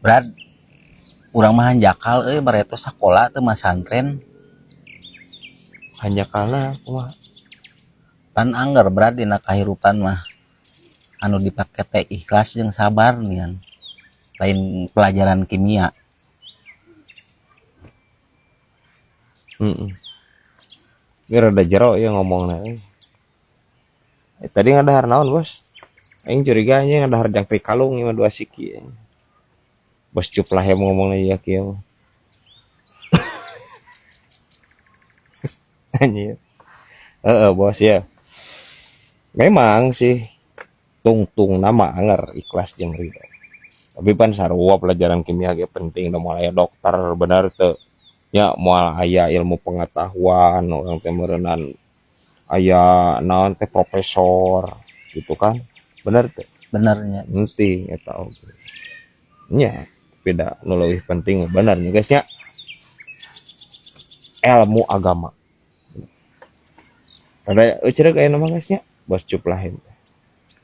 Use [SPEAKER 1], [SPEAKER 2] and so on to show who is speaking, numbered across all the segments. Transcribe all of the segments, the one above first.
[SPEAKER 1] Brad, urang mah hanjakal euy bareto sakola teu masantren.
[SPEAKER 2] Hanjakalna kumaha?
[SPEAKER 1] Pan angger Brad, dina kahirupan mah anu dipake teh ikhlas jeung sabar nian, lain pelajaran kimia.
[SPEAKER 2] Heeh. Ini rada jero ya ngomongna euy. Tadi ngadahar naon, Bos? Aing curiga nya ngadahar jangkrik kalung ieu mah dua siki. Bos cuplah yang ngomongna ieu kieu mah. Anjir. Heeh, Bos ya. Memang sih tungtung nama anger ikhlas jeung ridho. Tapi pan sarua pelajaran kimia ge penting da moal aya dokter bener teu? Nya moal aya ilmu pengetahuan orang teh meureunan aya naon teh profesor gitu kan. Bener teu?
[SPEAKER 1] Benernya.
[SPEAKER 2] Penting eta oge. Nya beda nu leuwih penting bener nya guys nya. Ilmu agama. Ada euceureuh aya nama guys nya, Bos Cuplahim.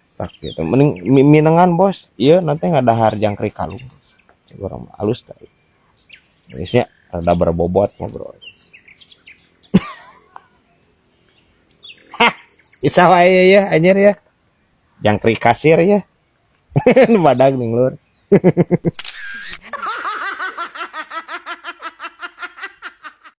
[SPEAKER 2] Sakit. Mending minengan bos, ieu nanti ngadahar jangkrik kalung. Cek urang mah alus tah. Guys nya rada berbobot ngobrol. Hah, bisa wae ya anjir ya. Jangkrik kasir ya. Badag ning lur.